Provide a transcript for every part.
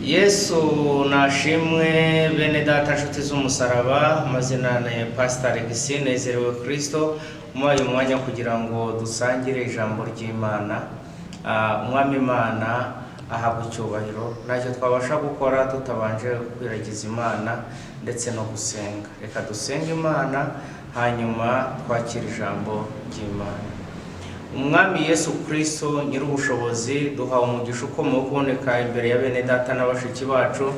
Yesu nashimwe. Bene data, nshuti z'umusaraba, amazina ni Pastor Alexis Nezerewe Kristo, umuhaye umwanya kugira ngo dusangire ijambo ry'Imana. Umwami Imana ahabwa icyubahiro. Ntacyo twabasha gukora tutabanje kwiragiza Imana ndetse no gusenga. Reka dusenge Imana, hanyuma twakire ijambo ry'Imana. Umwami Yesu Kristo nyir'ubushobozi, duhawe umugisha ukomeye wo kuboneka imbere ya bene data na bashiki bacu.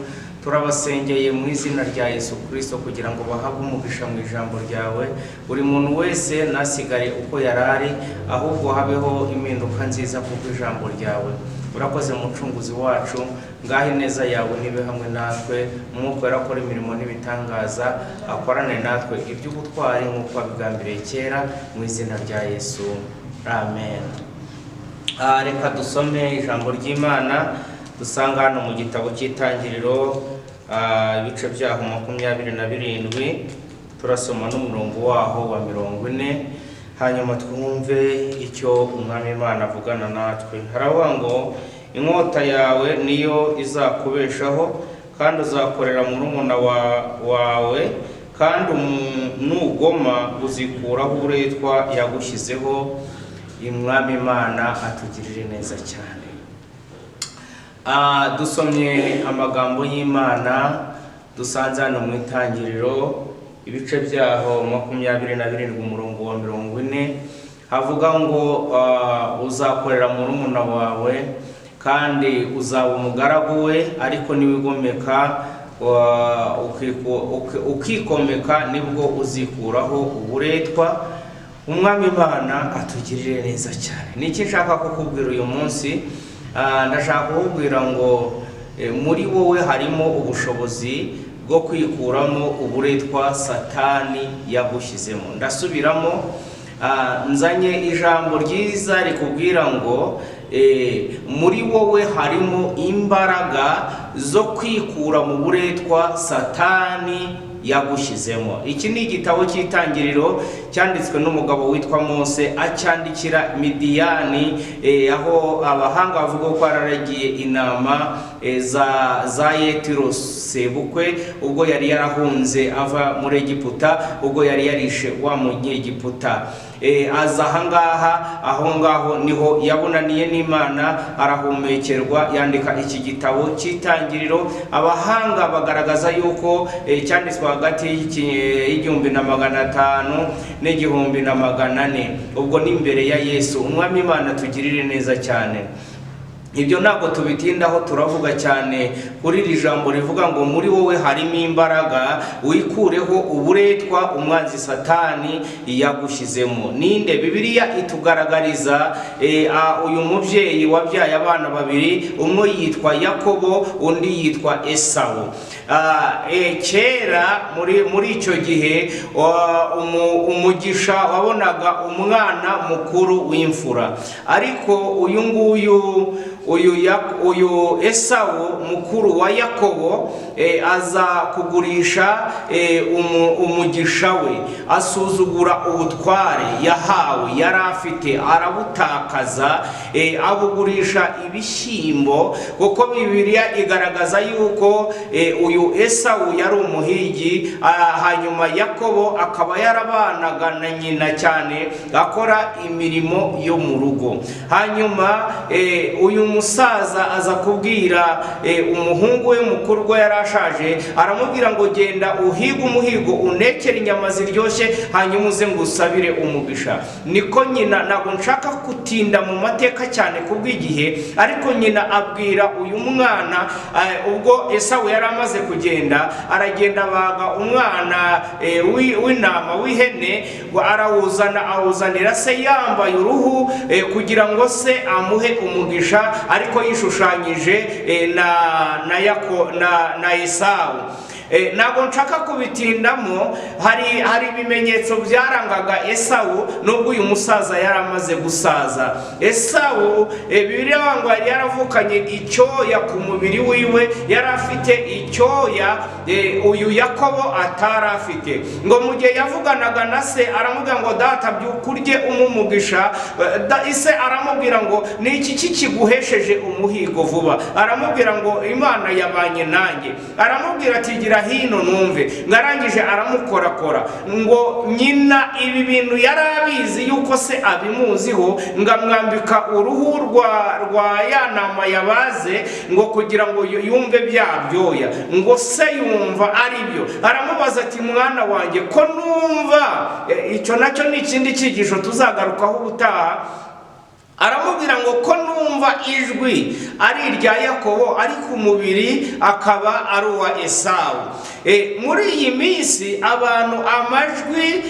Turabasengeye mu izina rya Yesu Kristo kugira ngo bahabwe umugisha mu ijambo ryawe. Buri muntu wese ntasigare uko yari ari, ahubwo habeho impinduka nziza kubwo ijambo ryawe. Urakoze, Mucunguzi wacu. Ngaho ineza yawe nibe hamwe natwe. Umwuka yarakora imirimo n'ibitangaza, akorane natwe iby'ubutwari nk'uko wabigambiriye kera, mu izina rya Yesu, amen. Reka dusome ijambo ry'Imana dusanga hano mu gitabo cy'Itangiriro, ibice byaho 27. Turasoma n'umurongo waho wa 40, hanyuma twumve icyo Umwami Imana avugana natwe. Haravuga ngo: "Inkota yawe niyo izakubeshaho, kandi uzakorera murumuna wawe, kandi nugoma uzikuraho uburetwa yagushyizeho." Umwami Imana atugirire neza cyane. Dusomye amagambo y'Imana dusanze hano mu Itangiriro, ibice byaho 27, umurongo wa 40. Havuga ngo uzakorera murumuna wawe kandi uzaba umugaragu we, ariko niwigomeka ukikomeka, nibwo uzikuraho uburetwa. Umwami Imana atugirire neza cyane. Ni iki nshaka kukubwira uyu munsi? Ndashaka kukubwira ngo muri wowe harimo ubushobozi bwo kwikuramo uburetwa Satani yagushyizemo. Ndasubiramo, nzanye ijambo ryiza rikubwira ngo muri wowe harimo imbaraga zo kwikura mu buretwa Satani yagushyizemo. Iki ni igitabo cy'Itangiriro cyanditswe n'umugabo witwa Mose, acyandikira Midiyani, aho abahanga bavuga ko yararagiye intama za Yetiro sebukwe, ubwo yari yarahunze ava muri Egiputa, ubwo yari yarishe wa Munyegiputa. Aza ahangaha, aho ngaho niho yabonaniye n'Imana, arahumekerwa, yandika iki gitabo cy'Itangiriro. Abahanga bagaragaza yuko cyanditswe hagati y'1500 n'1400, ubwo ni imbere ya Yesu. Umwami Imana tugirire neza cyane. Ibyo ntabwo tubitindaho, turavuga cyane kuri iri jambo rivuga ngo muri wowe harimo imbaraga wikureho uburetwa umwanzi Satani yagushyizemo. Ninde? Bibiliya itugaragariza uyu mubyeyi wabyaye abana babiri, umwe yitwa Yakobo, undi yitwa Esawu. Kera muri icyo gihe umugisha wabonaga umwana mukuru w'imfura, ariko uyu nguyu, uyu Esawu mukuru wa Yakobo, aza kugurisha umugisha we, asuzugura ubutware yahawe, yari afite, arabutakaza, abugurisha ibishyimbo, kuko Bibiliya igaragaza yuko uyu Esawu yari umuhigi, hanyuma Yakobo akaba yarabanaga na nyina cyane, akora imirimo yo mu rugo. Hanyuma uyu musaza aza kubwira umuhungu we mukuru, ubwo yari ashaje, aramubwira ngo: "Genda uhige umuhigo, unekere inyama ziryoshye, hanyuma uze ngo usabire umugisha." Niko nyina, ntabwo nshaka gutinda mu mateka cyane kubw'igihe, ariko nyina abwira uyu mwana, ubwo Esawu yari amaze kugenda, aragenda abaga umwana w'intama, w'ihene, arawuzana, awuzanira se yambaye uruhu, kugira ngo se amuhe umugisha, ariko yishushanyije na Esawu. Ntabwo nshaka kubitindamo. Hari ibimenyetso byarangaga Esawu nubwo uyu musaza yari amaze gusaza. Esawu, Bibiliya ngo yari yaravukanye icyoya ku mubiri wiwe, yari afite icyoya uyu Yakobo atari afite. Ngo mu gihe yavuganaga na se, aramubwira ngo: "Data, byuka urye umumugisha." Ise aramubwira ngo: "Ni iki kiguhesheje umuhigo vuba?" Aramubwira ngo: "Imana yabanye nanjye." Aramubwira ati: "Gira hino numve." Ngo arangije aramukorakora. Ngo nyina ibi bintu yari abizi yuko se abimuziho, ngo amwambika uruhu rwa ya ntama yabaze, ngo kugira ngo yumve bya byoya. Ngo se yumva ari byo, aramubaza ati: "Mwana wanjye, ko numva?" Icyo nacyo ni ikindi cyigisho tuzagarukaho ubutaha. Aramubwira ngo: "Ko numva ijwi ari irya Yakobo, ariko umubiri akaba ari uwa Esawu?" Muri iyi minsi abantu amajwi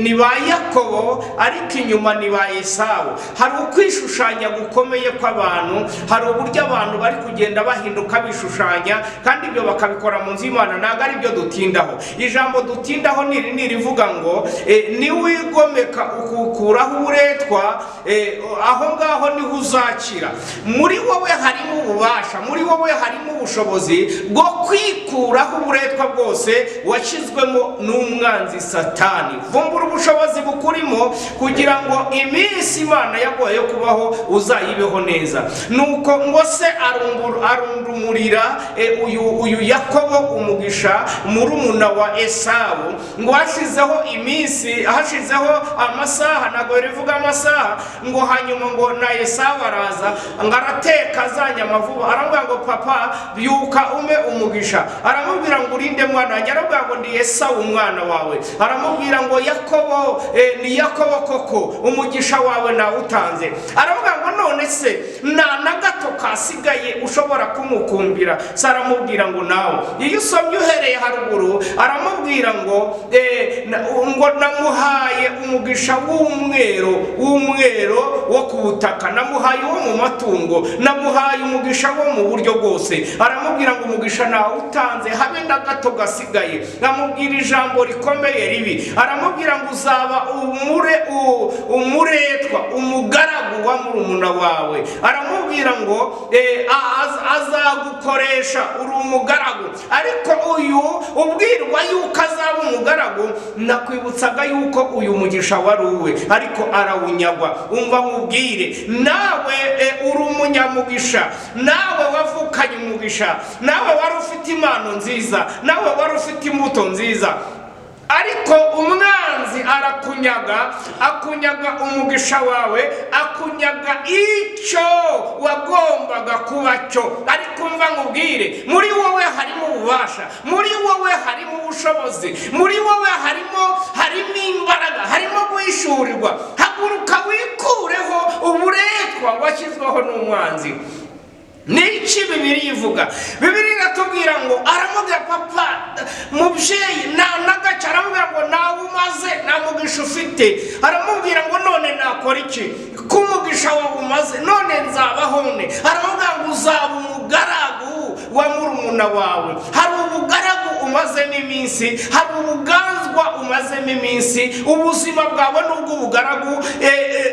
ni ba Yakobo, ariko inyuma ni ba Esawu. Hari ukwishushanya gukomeye kw'abantu, hari uburyo abantu bari kugenda bahinduka bishushanya, kandi ibyo bakabikora mu nzu y'Imana. Ntabwo ari byo dutindaho. Ijambo dutindaho ni iri, ni irivuga ngo niwigomeka ukukuraho uburetwa, aho ngaho niho uzakira. Muri wowe harimo ububasha, muri wowe harimo ubushobozi bwo kwikuraho uburetwa bwose washyizwemo n'umwanzi Satani. Vumbura ubushobozi bukurimo kugira ngo iminsi Imana yaguhaye yo kubaho uzayibeho neza. Nuko ngo se arundumurira uyu Yakobo umugisha, murumuna wa Esawu. Ngo hashizeho iminsi, hashizeho amasaha, ntabwo rivuga amasaha, ngo hanyuma ngo na Esawu araza, ngo arateka za nyama vuba. Aramubwira ngo: "Papa, byuka ume umugisha." Aramubwira ngo: "Urinde, mwana wanjye?" Aramubwira ngo: "Ndi Esawu umwana wawe." Aramubwira ngo: "Yakobo, ni Yakobo koko, umugisha wawe nawutanze." Aravuga ngo: "None se nta na gato kasigaye ushobora kumukumbira?" Se aramubwira ngo: "Nawe." Iyo usomye uhereye haruguru, aramubwira ngo ngo: "Namuhaye umugisha w'umwero wo ku butaka, namuhaye uwo mu matungo, namuhaye umugisha wo mu buryo bwose." Aramubwira ngo: "Umugisha nawutanze, habe na gato gasigaye." Amubwira ijambo rikomeye ribi, aramubwira ngo: "Uzaba umuretwa, umugaragu wa murumuna wawe." Aramubwira ngo azagukoresha uri umugaragu. Ariko uyu ubwirwa yuko azaba umugaragu, nakwibutsaga yuko uyu mugisha wari uwe, ariko arawunyagwa. Umva nkubwire, nawe uri umunyamugisha, nawe wavukanye umugisha, nawe wari ufite impano nziza, nawe wari ufite imbuto nziza, ariko umwanzi arakunyaga, akunyaga umugisha wawe, akunyaga icyo wagombaga kuba cyo. Ariko umva nkubwire, muri wowe harimo ububasha, muri wowe harimo ubushobozi, muri wowe harimo imbaraga, harimo guhishurirwa. Haguruka wikureho uburetwa washyizweho n'umwanzi. Niki Bibiliya ivuga? Bibiliya iratubwira ngo aramubwira: "Papa, mubyeyi, nta na gace." Aramubwira ngo: "Nawe umaze, nta mugisha ufite." Aramubwira ngo: "None nakora iki ko umugisha wawe umaze? None nzabaho ne?" Aramubwira ngo: "Uzaba umugaragu wa murumuna wawe." Hari ubugaragu umazemo iminsi, hari ubuganzwa umazemo iminsi. Ubuzima bwawe ni ubw'ubugaragu,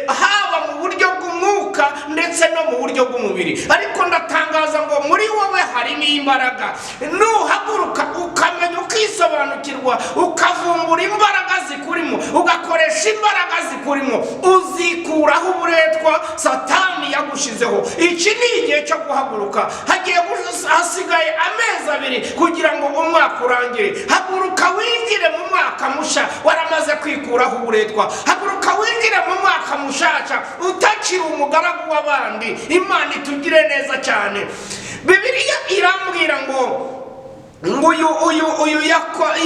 haba mu buryo bw'umwuka ndetse no mu buryo bw'umubiri. Ariko ndatangaza ngo muri wowe harimo imbaraga. Nuhaguruka ukamenya, ukisobanukirwa, ukavumbura imbaraga zikurimo, ugakoresha imbaraga zikurimo, uzikuraho uburetwa Satani yagushyizeho. Iki ni igihe cyo guhaguruka. Hagiye hasigaye amezi 2 kugira ngo umwaka urangire. Haguruka winjire mu mwaka musha waramaze kwikuraho uburetwa. Haguruka winjire mu mwaka mushasha utakiri umugaragu w'abandi. Imana itugire neza cyane. Bibiliya irambwira ngo uyu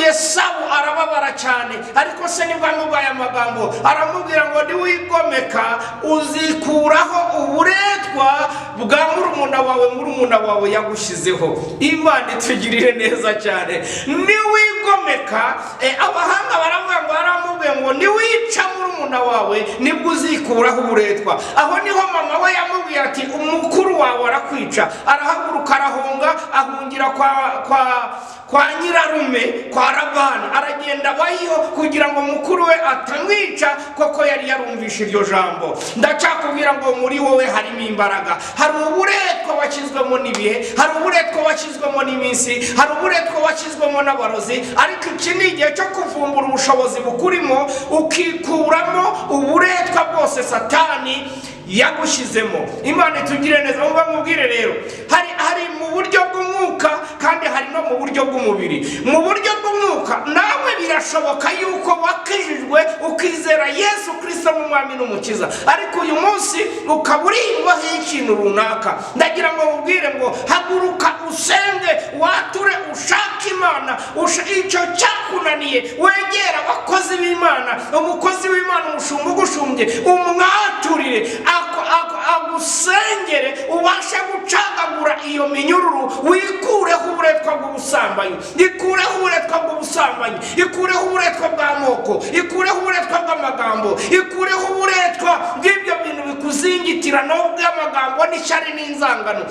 Esawu arababara cyane, ariko se nibwo amubwiye amagambo, aramubwira ngo: "Niwigomeka uzikuraho uburetwa bwa murumuna wawe, murumuna wawe yagushyizeho." Imana itugirire neza cyane. Niwigomeka, abahanga baravuga ngo aramubwiye ngo: "Niwica murumuna wawe nibwo uzikuraho uburetwa." Aho niho mama we yamubwiye ati: "Umukuru wawe arakwica." Arahaguruka arahunga, ahungira kwa kwa nyirarume, kwa Labani. Aragenda abayo kugira ngo mukuru we atamwica, koko yari yarumvishe iryo jambo. Ndacyakubwira ngo muri wowe harimo imbaraga. Hari uburetwa washyizwemo n'ibihe, hari uburetwa washyizwemo n'iminsi, hari uburetwa washyizwemo n'abarozi, ariko iki ni igihe cyo kuvumbura ubushobozi bukurimo, ukikuramo uburetwa bwose Satani yagushyizemo. Imana itugire neza. Muba mubwire rero, hari mu buryo bw'umwuka kandi hari no mu buryo bw'umubiri. Mu buryo bw'umwuka, nawe birashoboka yuko wakijijwe, ukizera Yesu Kirisito nk'umwami n'umukiza, ariko uyu munsi ukaba uri imbohe y'ikintu runaka. Ndagira ngo mubwire ngo haguruka, usenge, wature, ushake Imana. Icyo cyakunaniye, wegera abakozi b'Imana, umukozi w'Imana, umushumba ugushumbye, umwaturire, agusengere, ubashe gucagagura iyo minyururu, wikureho uburetwa bw'ubusambanyi. Ikureho uburetwa bw'ubusambanyi, ikureho uburetwa bw'amoko, ikureho uburetwa bw'amagambo, ikureho uburetwa bw'ibyo bintu bikuzingitira, n'ubw'amagambo n'ishyari n'inzangano.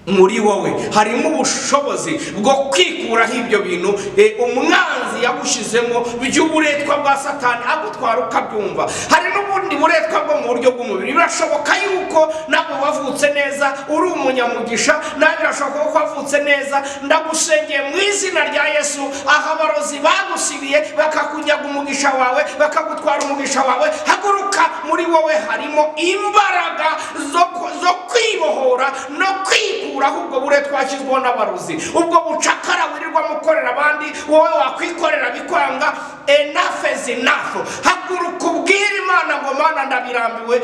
Muri wowe harimo ubushobozi bwo kwikuraho ibyo bintu umwanzi yagushyizemo by'uburetwa bwa Satani agutwara ukabyumva. Hari n'ubundi buretwa bwo mu buryo bw'umubiri. Birashoboka yuko nawe wavutse neza, uri umunyamugisha, nawe birashoboka ko wavutse neza. Ndagusengeye mu izina rya Yesu, aho abarozi bagusibiye, bakakunyaga umugisha wawe, bakagutwara umugisha wawe, haguruka. Muri wowe harimo imbaraga zo kwibohora no kwikuraho ubwo buretwa washyizweho n'abarozi, ubwo bucakara wirirwamo ukorera abandi, wowe wakwikorera bikwanga. Enough is enough. Haguruka ubwire Imana ngo: "Mana, ndabirambiwe,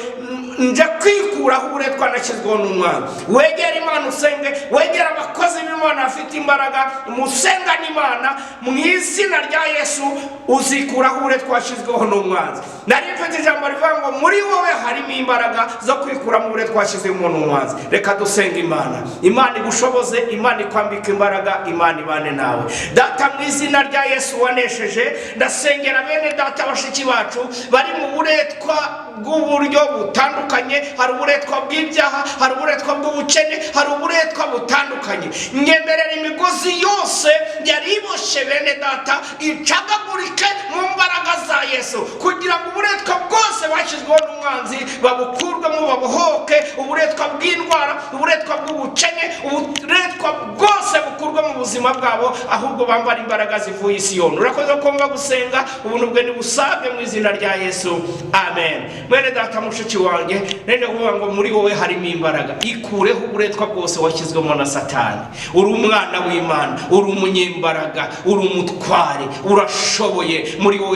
nje kwikuraho uburetwa nashyizweho n'umwana." Wegere Imana usenge, wegere abakozi b'Imana bafite imbaraga, musengane Imana. Mu izina rya Yesu uzikuraho uburetwa washyizweho n'umwanzi. Nari mfite ijambo rivuga ngo muri wowe harimo imbaraga zo kwikuramo uburetwa washyizwemo n'umwanzi. Reka dusenga Imana. Imana igushoboze, Imana ikwambika imbaraga, Imana ibane nawe. Data, mu izina rya Yesu wanesheje, ndasengera bene data, bashiki bacu bari mu buretwa bw'uburyo butandukanye. Hari uburetwa bw'ibyaha, hari uburetwa bw'ubukene, hari uburetwa butandukanye. Nyemerera imigozi yose yari iboshye bene data icagagurike mu mbaraga za Yesu, kugira ngo uburetwa bwose bashyizweho n'umwanzi babukurwemo, babohoke. Uburetwa bw'indwara, uburetwa bw'ubukene, uburetwa bwose bukurwe mu buzima bwabo, ahubwo bambara imbaraga zivuye i Siyoni. Urakoze kumva gusenga, ubuntu bwe nibusabwe mu izina rya Yesu, amen. Mwene data, mushiki wanjye, nende kuvuga ngo muri wowe harimo imbaraga. Ikureho uburetwa bwose washyizwemo na Satani. Uri umwana w'Imana, uri umunyembaraga, uri umutware, urashoboye muri wowe.